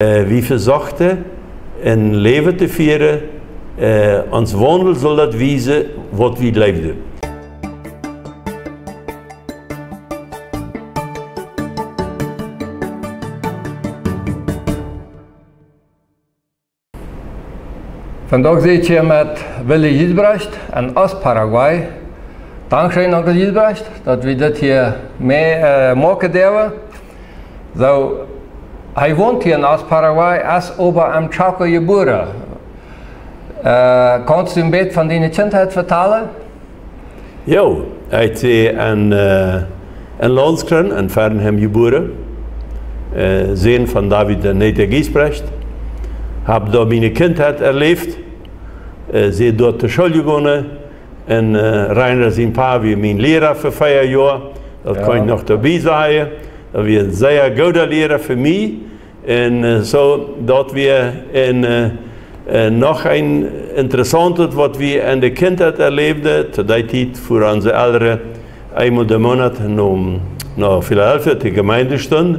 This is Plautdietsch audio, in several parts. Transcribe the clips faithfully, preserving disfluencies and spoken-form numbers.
Äh, wie vesochten een Läwen to fieren, äh, ons Waundel saul daut wiesen, waut wie jleewden. Vondoag sit ekj hia met Willy Giesbrecht en Ost-Paraguay. Dankscheen, Onkel Giesbrecht, daut wie dit hia mea, äh, moaken derwen. Soo, hee wont hia en Ost-Paraguay, es oba em Chaco jebuaren. Äh, kaust du een bät von diene Kjintheit vetalen? Jo, ekj sie en, äh, en Landskron, en Fernheim jebuaren. Äh, Sän von David un Nete Giesbrecht. Hab doa miene Kjintheit erläft. Äh, sie doa to School jegonen. Un, äh, Reiner sien Pa wia mien Liera fa vea Joa. Daut kaun ekj noch doabie sajen. Daut wia een sea gooda Liera fa mie. Un, äh, soo, daut wia een, äh, äh, noch een interessauntet, waut wie en de Kjintheit erläwden. To dee Tiet fuaren onse Elren eemol de Moonat no, no Filadelfia to Jemeentestund.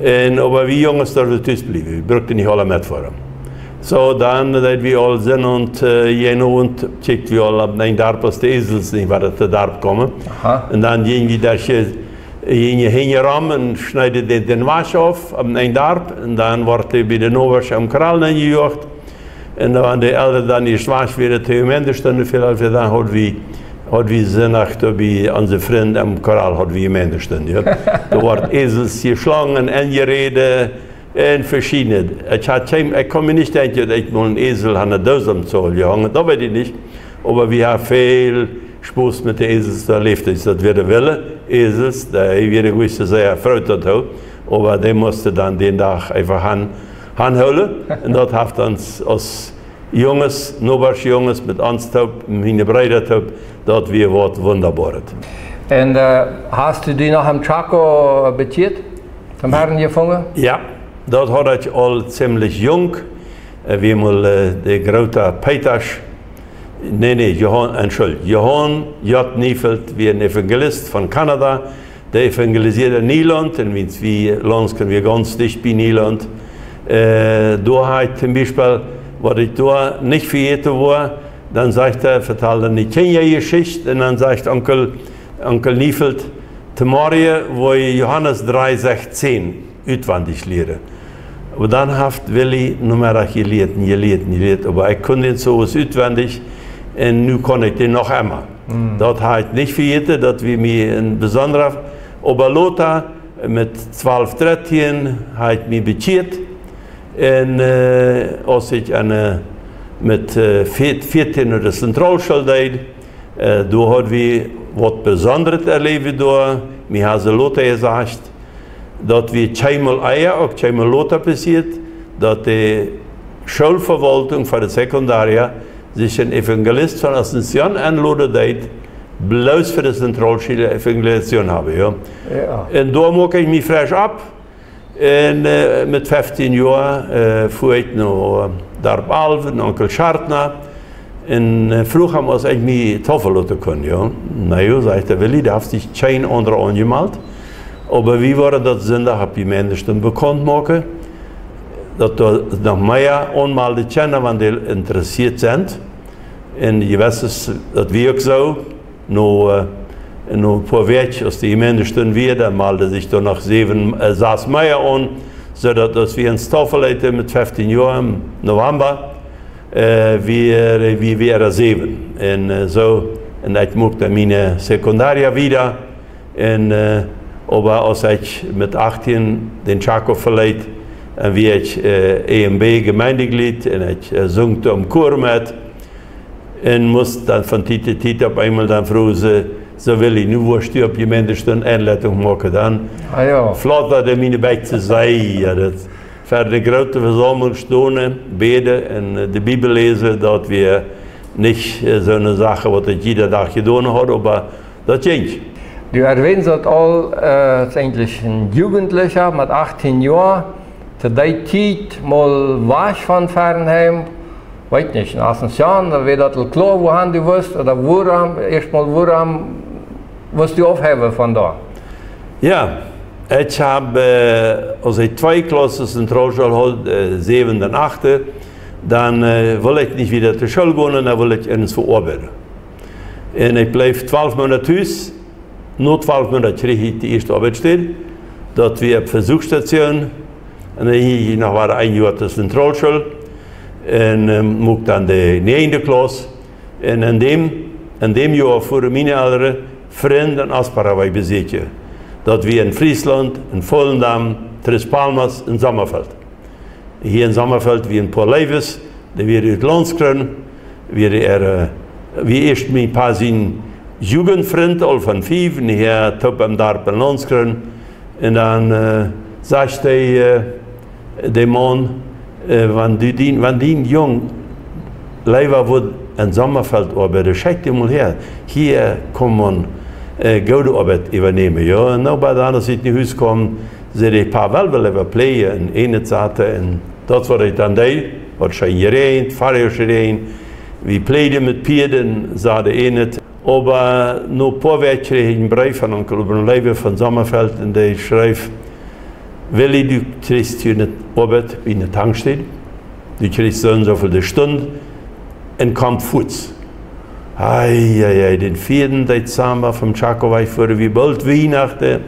Un, oba wie Junges durften tus bliewen. Wie bruckten nich aula metfoaren. Soo, dan, daut wie aul sent un, äh, jinkj no un kjikjten wie aul opp een Darp, aus de Esels nich wieda to Darp kjeemen. Aha. Un dan jinjen wie doa, äh, jinjen wie hinjarom un schneeden dän, dän Wasch auf, opp een Darp. Un dan worden wie bie de Nobasch aum Korral nenjejoacht. Un dan, wan de Elren dan ieescht wajch wieren, to Jemeentestund, väl, dan haud wie, haud wie Sindach doa bie onse Frind aum Korral haud wie Jemeentestund, jo. Doa worden Esels jeschlungen, enjeräden, un veschiednet. Ekj haud kjeen, ekj kaun mie nich denkjen, daut ekj mol een Esel aun de Doos aum Zoll jehongen, daut weet ekj nich. Oba wie haben väl Spos met de Esels erläft. Daut wieren wille Esels, dee wieren goanich sea froo doatoo. Oba dee musten dan dän Dach eefach aun, aunhoolen. Un daut haft ons aus Junges, Nobaschjunges, met ons toop, miene Breeda toop, daut wia waut Wundaboaret. Un, äh, hast du die noch em Chaco bekjieet? Toom Herrn jefungen? Jo, daut haud ekj aul ziemlich junk. Äh, wie mol, äh, de groota Peetasch, nä, nä, Johan, entschuldicht, Johan J. Niefeld, wia een Evangelist von Kanada, dee evangelisieed en Nieland, un wiels wie, Landskron wia gaunz dicht bie Nieland. Äh, doa haud ekj toom Biespel, waut ekj doa nich vejäten woa, dan sajcht hee, vetald eene Kjinjajeschicht, un dan sajcht Onkel, Onkel Niefeld, tomorjen woa jie Johanes dree sechzehn utwendich lieren. Oba dan haft Willy Nomeddach jelieet un jelieet un jelieet, oba ekj kunn dän soo aus utwendich, un nu kaun ekj dän noch emma. Mm. Daut haud ekj nich vejäten, daut wia mie een besondra, oba lota met twalf, dartieen haud ekj mie bekjieet. Un, äh, aus ekj aun, äh, met, äh, vea-, veatieen no de Zentralschool deed, äh, doa haud wie waut Besondret erläft doa. Mie haben see lota jesajcht, daut wia kjeenmol ea, uk kjeenmol lota passieet, daut de Schoolvewaultunk von de Sekundaria sikj een Evangelist von Asunción enloden deed, bloos fa de Zentralschool Evangelisation haben, jo. Jo. Un doa muak ekj mie fresch opp. Un, äh, met feftieen Joa, äh, fua ekj no, äh, Darp Alf, no Onkel Schartner. Un, äh, fruach am, aus ekj mie taufen loten kunn, jo. Na jo, sajcht hee, Willy, du hast die kjeen aundra aunjemalt. Oba wie woaren daut Sindach opp Jemeentestund bekaunt moaken, daut doa noch mea aunmalden kjennen, wan dee interessieet sent. Un jie weeten, daut wia uk soo. No, äh, no een poa Wäakj, aus de Jemeentestund wia, dan malden sikj doa noch säwen, äh, sas mea aun, soo daut, aus wie ons taufen leeten met feftieen Joa em November, äh, wia, wia wie säwen. Un, äh, soo, un ekj muak dan miene Sekundaria wieda. Un, äh, oba aus ekj met achttieen dän Chaco veleet, dan wia ekj, äh, E M B Jemeendeglied un ekj, äh, sung em Chor met. Un must dan von Tiet to Tiet opp eemol dan fruagen see, soo Willy, nu woascht du opp Jemeentestund Enleitunk moaken, dan. Ah, jo. Flautad mien Bäkj to sennen, jo, daut ver de groote Vesaumlunk stonen, bäden un, äh, de Bibel läsen, daut wia nich, äh, soo eene Sach, waut ekj jieda Dach jedonen haud, oba daut jinkj. Du erwähnst daut aul, äh, es eejentlich een Jugendlicha met achttieen Joa, to dee Tiet mol wajch von Fernheim, weet nich, en Asunción, dan wia daut aul kloa, wuahan du wurscht, ooda wuarom, ieescht mol wuarom wurscht du aufheben von doa? Jo, Ekj hab, aus ekj twee Klaussen Zentralschool haud, säwende un achte, dan wull ekj nich wieda to School gonen, dan wull ekj irjentwua oabeiden. Un ekj bleef twalf Moonat tus. No twalf Moonat kjrieech ekj de ieeschte Oabeitsstäd. Daut wia opp Vesuchsstatsjoon. Un dan jinkj ekj noch wada een Joa to Zentralschool un muak dan de näajende Klauss. Un en däm Joa fuaren miene Elren Frind en Aspara besieekjen. Daut wia en Frieslaund, en Volendam, Tres Palmas un Sommerfeld. Hia en Sommerfeld wia en poa Leews, dee wieren ut Launskrön, wia ieescht mien Pa sien Jugentfrind aul von fief, un hia toop em Darp en Launskrön. Un dan sajcht de Maun: Wan dien Jung leewa wudd en Sommerfeld oabeiden, schekj dän mol häa. Hia kaun maun goode Oabeit äwanämen, jo. Un no, oba dan, aus ekj no Hus kaum, säd de Pa: Well, well wie pläajen, en Enhet saten. Un daut, waut ekj dan deed, haud scheen jeräajent, Farjoa jeräajent. Wie pläajden met Pieed, säd de Enhet. Oba no poa Wäakj kjrieech ekj en Breef von Onkel Obram Leewe von Sommerfeld, un dee schreef: Willi, du kjrichst hia ne Oabeit bie ne Tankstäd. Du kjrichst soo un soo väl de Stund un komm fuats. Ei, ei, ei, dän vieeden Dezamba vom Chaco wajch fuaren wie boolt Wienachten.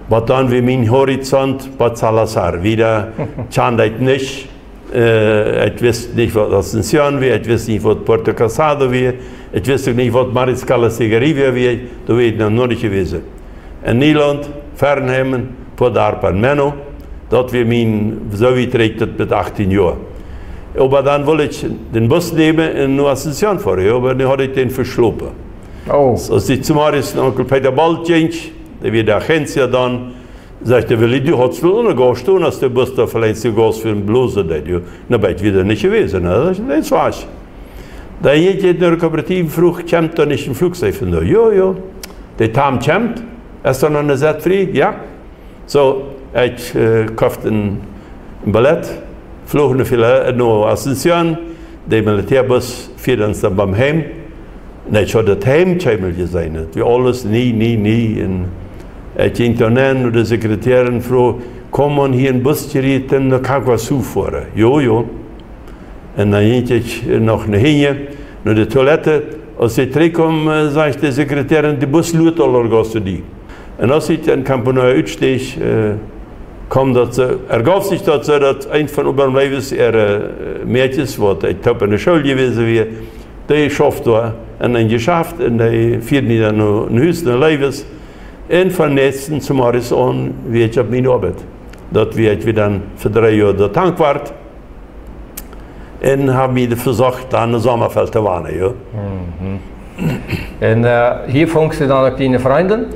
Waut dan wia mien Horizont? Bot Salazar. Wieda kjand ekj nich. Ekj wist nich, waut Asunción wia, ekj wist nich, waut Puerto Casado wia, ekj wist uk nich, waut Mariscal Estigarribia wia, doa wia ekj noch nich jewast. En Nielaunt, Fernheim, poa Darpa, Menno, daut wia mien, soo wiet reakjt daut met achtieen Joa. Oba dan wull ekj dän Bus nämen un no Asunción foaren, jo, oba nu haud ekj dän veschlopen. Aus ekj zemorjes no Onkel Peter Bolt jinkj, dee wia de Agencia dan, sajcht hee: Willi, du hast woll ne Gauss jestonen, aus de Bus doa veleicht de Gauss fa blosen deed, jo. Na, bie ekj wia doa nich jewast, ne? Daut es wajch. Dan jinkj ekj no de Kooperative, fruach: Kjemt doa nich en Fluchzeich vondoag? Jo, jo. De Tam kjemt. Es doa noch ne Sett frie? Jo. Soo, ekj koft en Billett, floog no Asunción, de Militäabus fieed ons dan biem Heim. Un ekj haud daut Heim kjeenmol jeseenen. Daut wia aules nie, nie, nie. Un ekj jinkj doa nenn no de Sekretärin, fruach: Kaun maun hia en Bus kjrieen no Caguazú foaren? Jo, jo. Un dan jinkj ekj noch no hinjen, no de Toilette. Aus ekj trigjkjeem, sajcht de Sekretärin: De Bus luat aul, ergauf sikj daut soo, daut see, ergauf sikj daut soo, daut eent von Obram Leewes äare Mäakjes, waut ekj toop en de School jewast wia, dee schauft doa en een Jeschaft un dee fieed mie dan no Hus, no Leewes. Un von näakjsten Zemorjes aun wia ekj opp miene Oabeit. Daut wia ekj wada fa dree Joa doa Tankwart. Un hab mie vesocht dan no Sommerfeld to wonen, jo. Un hia fungst du dan uk diene Frind?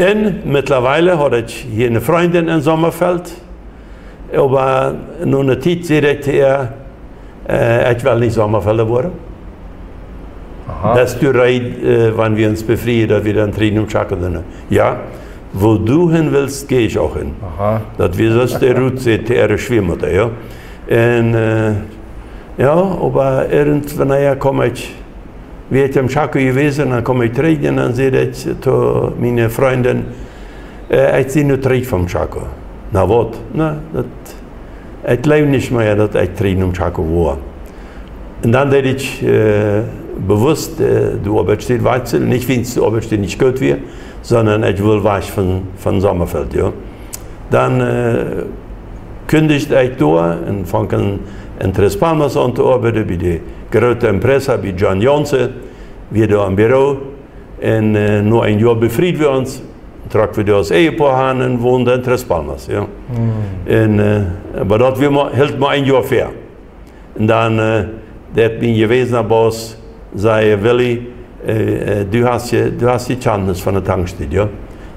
Un mittlerweile haud ekj hia ne Frindin en Sommerfeld. Oba no ne Tiet säd ekj to äa: Ekj well nich Sommerfelda woaren. Best du reed, wan wie ons befrieen, daut wie dan trigj nom Chaco doonen? Jo, wua du hin west, go ekj uk hin. Daut wia soo de Rut, säd to äare Schwiamutta, jo. Un jo, oba irjentwanea kaum ekj, wia ekj em Chaco jewast, dan kaum ekj trigj un dan säd ekj to miene Frindin: Ekj sie nu trigj vom Chaco. Na waut? Na, daut, ekj jleew nich mea, daut ekj trigj nom Chaco woa. Un dan deed ekj bewusst de Oabeitsstäd wajchselen, nich wiels de Oabeitsstäd nich goot wia, sonda ekj wull wajch von Sommerfeld, jo. Dan kjündijd ekj doa un funk en Tres Palmas aun to oabeiden bie de groote Empresa, bie John Janssen, wia doa em Büro. Un no een Joa befried wie ons, trock wie doa aus Ehepoa han un wonden en Tres Palmas, jo. Un, oba daut wia mau, hilt mau een Joa väa. Un dan deit mien jewäsna Baus sajen: Willi, du hast je Kjantnis von de Tankstäd, jo.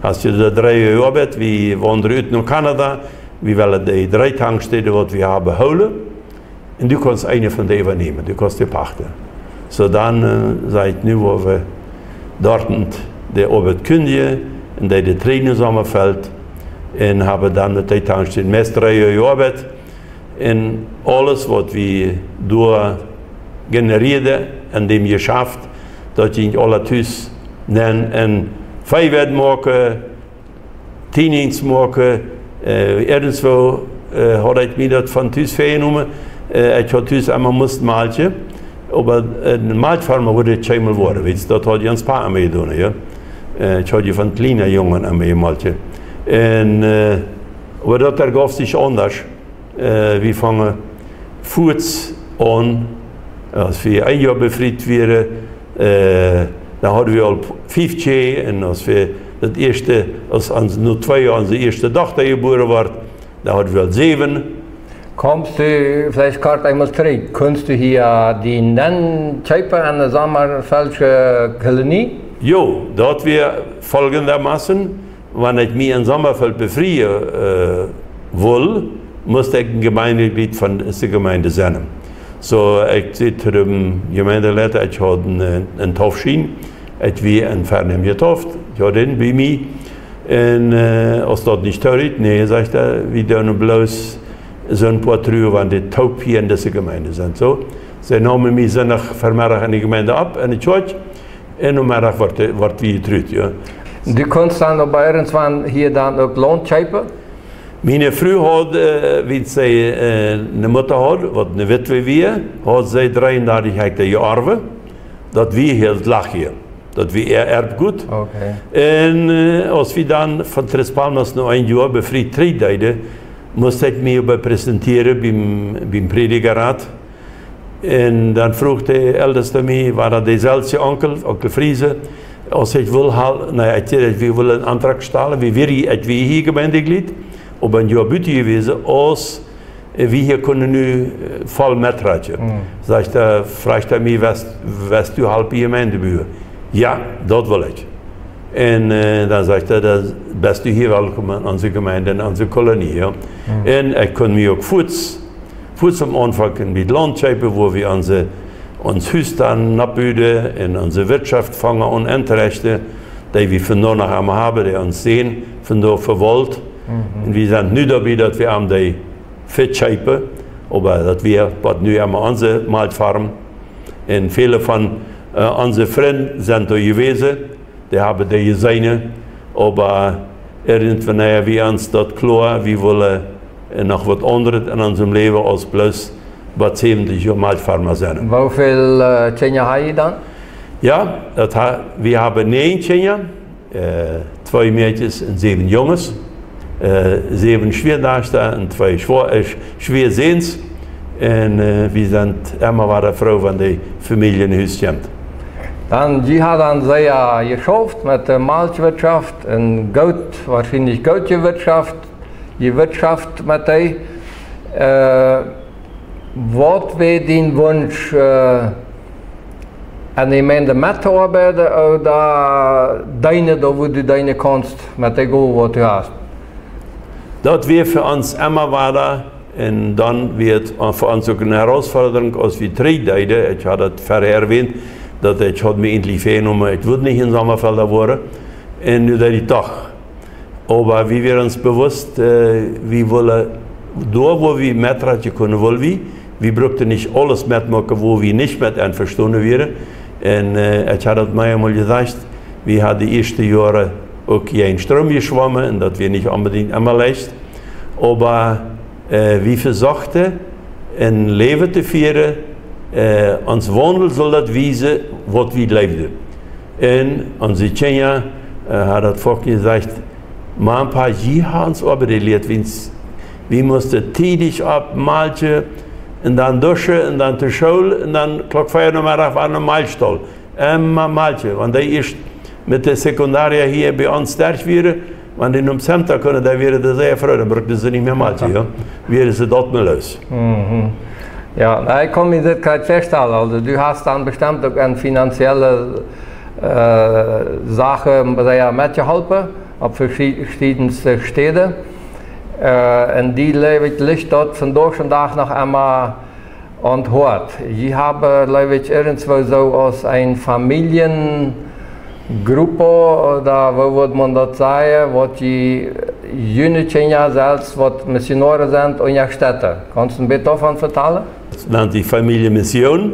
Hast je doa dree Joa jeoabeit, wie waundren ut no Kanada, wie wellen de dree Tankstäden, waut wie haben, hoolen. Un du kaust eene von dee äwanämen, du kaust dee pachten. Soo dan, saj ekj, nu woa wie doa de Oabeit kjündijen, un deeden trigj no Sommerfeld, un haben dan met dee Tankstäd meist dree Joa jeoabeit. Un aules, waut wie doa generieeden en däm Jeschaft, daut jinkj aula tus nenn en Veewett moaken, Tienings moaken, äh, irjentwoo, äh, haud ekj mie daut von Tus väajenomen. Äh, ekj haud tus emma must malkjen, oba, äh, een Malkjfarma wudd ekj kjeenmol woaren, weetst, daut haud jie ons Pa emma jedonen, jo. Äh, ekj haud je von kjliene Jungen emma jemalkjt. Un, äh, oba daut, doa gauf sikj aundasch. Äh, wie fungen fuaz aun, aus wie een Joa befriet wieren, äh, dan hauden wie aul fief Kjinja, un aus wie daut ieeschte, aus ons, no twee Joa onse ieeschte Dochta jebuaren wort, dan hauden wie aul säwen. Kaumst du, veleicht kort eemol trigj, kunst du hia dien Nenn kjeepen aun de Sommerfeldsche Kolonie? Jo, daut wia foljendermaßen: Wan ekj mie en Sommerfeld befrieen, äh, wull, must ekj een Jemeindejliet von dise Jemeend sennen. Soo, ekj säd to däm Jemeindeleida, ekj haud een, äh, een Taufschien, ekj wia een Vernäm jetauft, ekj haud dän bie mie. Un, äh, aus daut nich tooreet, nä, sajcht hee, wie doonen bloos soon poa Trues, wan de Taufe hia en dise Jemeend sent. Soo, see neemen mie Sindach Vemeddach en de Jemeend opp, en de Kjoakj, un Nomeddach wort, wort wie jetruet, jo. Du kunst dan oba irjentwan hia dan uk Launt kjeepen? Miene Fru haud, äh, wiels see, äh, ne Mutta haud, waut ne Witwe wia, haud see dreeundartich Hekta jeorwen. Daut wia hia daut Lach hia. Daut wia äa Erfgoot. Okay. Un, äh, aus wie dan von Tres Palmas no een Joa befriet trigj deeden, must ekj mie oba präsentieren biem, biem Prädjarat. Un dan fruach de Eltesta mie, wia daut deeselwje Onkel, Onkel Friese, aus ekj wull hal-, nä, ekj säd, wie wullen een Auntrag stalen, wie wieren, ekj wia hia Jemeindejliet, oba een Joa buten jewast, aus, äh, wie hia kunnen nu, äh, voll metrakjen. Mm. Sajcht hee, fruach hee mie: "West, west du halpen Jemeindebua?" "Jo, daut wull ekj." Un, äh, dan sajcht hee: "Dan best du hia welkom en onse Jemeend, en onse Kolonie, jo." Mm. Un ekj kunn mie uk fuaz, fuaz aum Aunfank een bät Launt kjeepen, wua wie onse, ons Hus dan noppbuden un onse Wirtschoft fungen aun entorechten, dee wie vondoag noch emma haben, dee ons Sän vondoag vewault. Mhm. Un wie sent nu doabie, daut wie am dee vekjeepen, oba daut wia bat nu emma onse Malkjfarm. Un väle von, äh, onse Frind sent doa jewast, dee haben dee jeseenen, oba irjentwanea wia ons daut kloa, wie wullen, äh, noch waut aundret en onsem Läwen aus bloos bat säwentich Joa Malkjfarma sennen. Woo väl, äh, Kjinja hab jie dan? Jo, daut ha-, wie haben näajen Kjinja, äh, twee Mäakjes un säwen Junges, äh, säwen Schwiadochta un twee Schwa-, äh, Sch-, Schwiasäns. Un, äh, wie sent emma wada froo, wan de Famielje no Hus kjemt. Dan, jie haben dan sea jeschauft met de Malkjwirtschoft un goot, woarschienlich goot jewirtschoft, jewirtschoft met dee. Äh, waut wia dien Wunsch, äh, en de Jemeend met to oabeiden, ooda deenen, doa wua du deenen kaust, met de Gow, waut du hast? Daut wia fa ons emma wada, un dan wia et, äh, fa ons uk eene Herausforderung, aus wie trigj deeden. Ekj haud daut verhäa erwähnt, daut ekj haud mie eejentlich väajenomen, ekj wull nich en Sommerfelda woaren. Un nu deed ekj doch. Oba wie wieren ons bewusst, äh, wie wullen doa, wua wie metrakjen kunnen, wull wie. Wie bruckten nich aules metmoaken, wua wie nich met envestonen wieren. Un, äh, ekj haud daut mie eemol jesajcht, wie haben de ieeschte Joaren uk jäajen Stroom jeschwommen un daut wia nich onbedinjt emma leicht. Oba, äh, wie vesochten, een Läwen to fieren, äh, ons Waundel sull daut wiesen, waut wie jleewden. Un onse Kjinja, äh, haben daut foaken jesajcht: "Mama, Pa, jie haben ons oba jelieet, wiels wie musten tiedich opp, malkjen un dan duschen un dan to School un dan Klock vea Nomeddach wia Malkjstaul. Emma malkjen." Wan dee ieescht met de Sekundaria hia bie ons derch wieren, wan dee nom Center kunnen, dan wieren dee sea froo, dan bruckten see nich mea malkjen, jo. Wieren see daut mol loos. Mhm. Jo, na, ekj kaun mie dit goot väastalen. Aulsoo, du hast dan bestemt uk aun finanzielle, äh, Sachen sea metjeholpen, opp veschi-, veschiedne Städen. Äh, un die, jleew ekj, licht daut vondoag dän Dach noch emol aun daut Hoat. Jie haben, jleew ekj, irjentwoo soo aus eene Famielje- Gruppe, ooda woo wudd maun daut sajen, waut jie june Kjinja selfst, waut Missionoaren sent, unjastetten. Kaust du een bät doavon vetalen? Daut nant sikj Famieljemission.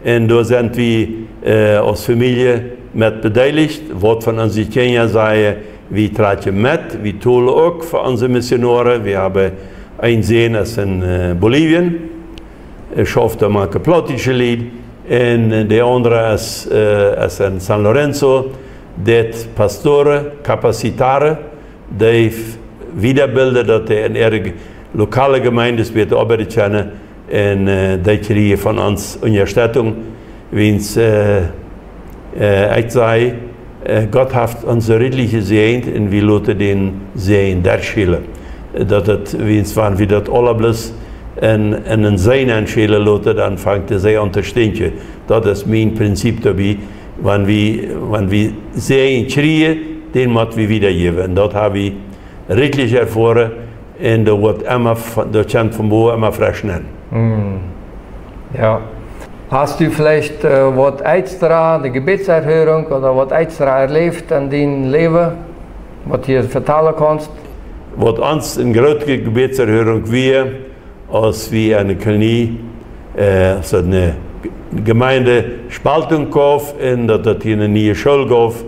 Un doa sent wie, äh, aus Famielje met bedeelicht, waut von onse Kjinja sajen, Wie trakjen met, wie tolen uk fa onse Missionoaren. Wie haben een Sän es en, äh, Bolivien, hee schauft doa mank de plautdietsche Lied. Un, äh, de aundre es, äh, es en San Lorenzo, deit Pastoren capacitaren, dee f-, wiedabilden, daut dee en äare ge-, lokale Gemeinden bäta oabeiden kjennen. Un, äh, dee kjrieen von ons Unjastettunk, wiels, äh, äh, ekj saj, äh, Gott haft ons soo rikjlich jesäajent un wie loten dän Säajen derchschienen. Daut et, wiels wan wie daut aula bloos en, en dän Säajen enschälen loten, dan fangt de See aun to stinkjen. Daut es mien Prinzip doabie. Wan wie, wan wie Säajen kjrieen, dän mott wie wiedajäwen. Un daut hab wie rikjlich erfoaren. Un doa woat emma von, doa kjemt von bowen emma fresch nenn. Hm. Jo. Hast du veleicht, äh, waut extra, de Gebetserhörung ooda waut extra erläft en dien Läwen, waut du vetalen kaust? Waut ons eene groote Gebetserhörung wia, aus wie enne Kolonie, äh, aus et eene Gemeindespaltung jeef un daut et hia eene niee School jeef,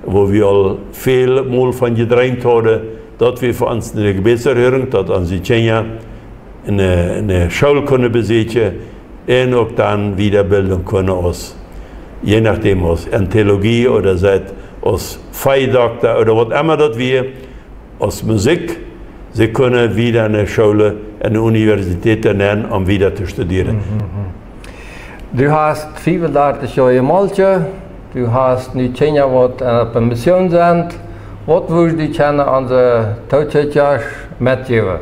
wua wie aul väl mol von jedreemt hauden, daut wie fa ons eene Gebetserhörung, daut onse Kjinja eene, eene School kunnen besieekjen un uk dan Wiedabildunk kunnen aus, je nodäm aus en Theologie ooda sent aus Veedokta ooda waut emma daut wia, aus Musikj, see kunnen wada enne School, enne Universität nenn, om wada to studieren. Mhm, mhm. Du hast fiefundartich Joa jemolt, du hast nu Kjinja waut, äh, opp eene Mission sent. Waut wurscht du kjennen aun de Tookjast metjäwen?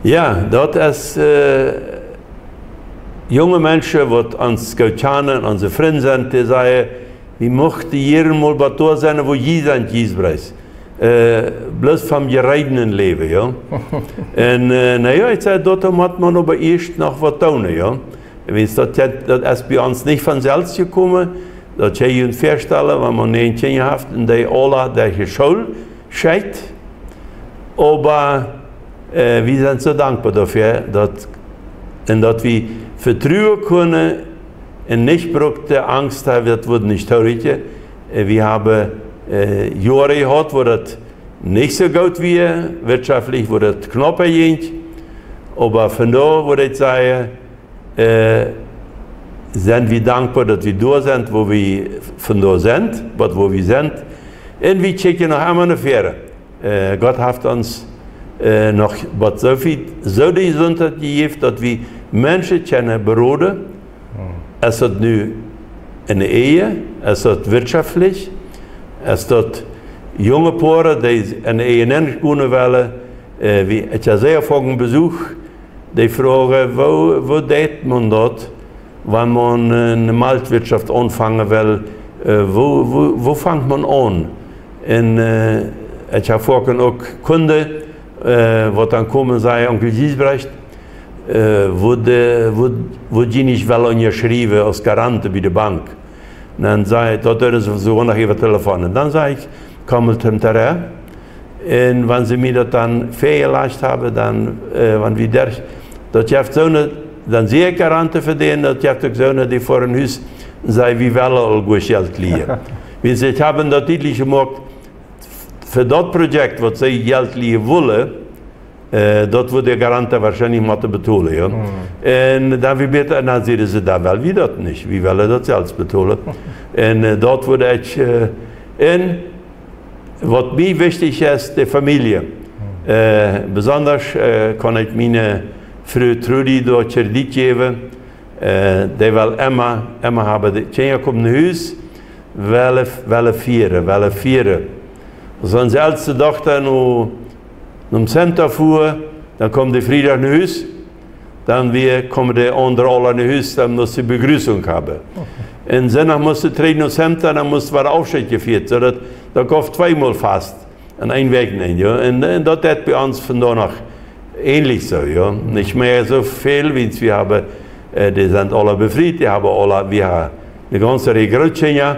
Jo, daut es, äh, junge Menschen, waut ons goot kjanen, onse Frind sent, dee sajen, wie muchten hia mol waut doa sennen, wua jie sent, Giesbrechts. Äh, bloos vom jereednen Läwen, jo. Un, äh, na jo, ekj saj, doa mott maun oba ieescht noch waut doonen, jo. Wiels daut, daut es bie ons nich von selfst jekomen. Daut kjenn jie junt väastalen, wan maun näajen Kjinja haft un dee aula derch de School schekjt. Oba, äh, wie sent soo dankboa doafäa, daut, un daut wie vetruen kunnen un nich bruckten Angst haben, daut woat nich trigj komen. Äh, wie haben, äh, Joaren jehaut, wua daut nich soo goot wia, wirtschaftlich, wua daut knaupa jinkj. Oba vondoag wudd ekj sajen, äh, sent wie dankboa, daut wie doa sent, wua wie vondoag sent, waut, wua wie sent. Un wie kjikjen noch emma no väaren. Äh, Gott haft ons, äh, noch waut soo väl, soo de Jesuntheit jejäft, daut wie Menschen kjennen beroden. Hm. Es daut nu enne Ehe, es daut wirtschaftlich, es daut junge Poaren, dee enne Ehe nenn gonen wellen, äh, wie, ekj hab sea foaken Besuch, dee froagen, woo, woo deit maun daut, wan maun, äh, eene Maltwirtschaft aunfangen well, äh, woo, woo, woo fangt maun aun? Un, äh, ekj hab foaken uk Kunden, äh, waut dan komen un sajen, Onkel Giesbrechts, äh, wudd, äh, wudd, wudd jie nich wellen unjaschriewen aus Garant bie de Bank? Un dan saj ekj, daut es soo noch äwa Telefon. Un dan saj ekj, komm mol tom Terrain. Un wan see mie daut dan väajelajcht haben, dan, äh, wan wie derch, daut jeft soone, dan sie ekj Garant fa dän, daut jeft uk soone, dee ver een Hus sajen, wie wellen aul goot Jelt lienen. Wiels see haben daut dietlich jemoakt, fa daut Projekt, waut see Jelt lienen wullen, äh, daut wudd de Garant woarschienlich motten betolen, jo. Hm. Un dan wie bäta, dan säden see, dan well wie daut nich. Wie wellen daut selfst betolen. Un, äh, daut wudd ekj, äh, un waut mie wichtich es, de Famielje. Hm. Äh, besonda, äh, kaun ekj miene Fru Trudy doa Kjrediet jäwen. Äh, dee well emma, emma haben, de Kjinja komen no Hus, wellen, wellen fieren, wellen fieren. Aus onse elste Dochta no, nom Center fua, dan kjeem dee Friedach no Hus, dan wia, kjeemen de aundre aula no Hus, dan must see Begrüßung haben. Un Sindach must see trigj no Center, dan must wada Aufscheet jefieet, soo daut, daut jeef tweemol Fast. En een Wäakjenenj, jo. Un, un daut deit bie ons vondoag noch änlich soo, jo. Nich mea soo väl, wiels wie haben, äh, dee sent aula befriet, dee haben aula, wie haben eene gaunze Rieej Grootkjinja.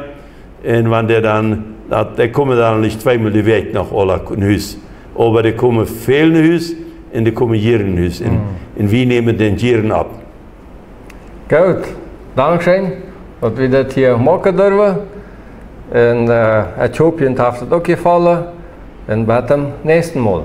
Un wan dee dan, daut, dee komen dan nich tweemol de Wäakj noch aula no Hus. Oba dee komen väl no Hus un dee komen jieren no Hus. Un, hm, un wie nämen dän jieren opp. Goot, dankscheen, daut wie daut hia moaken durwen. Un ekj hop, junt haft daut uk jefollen. Un bat dem näakjsten Mol.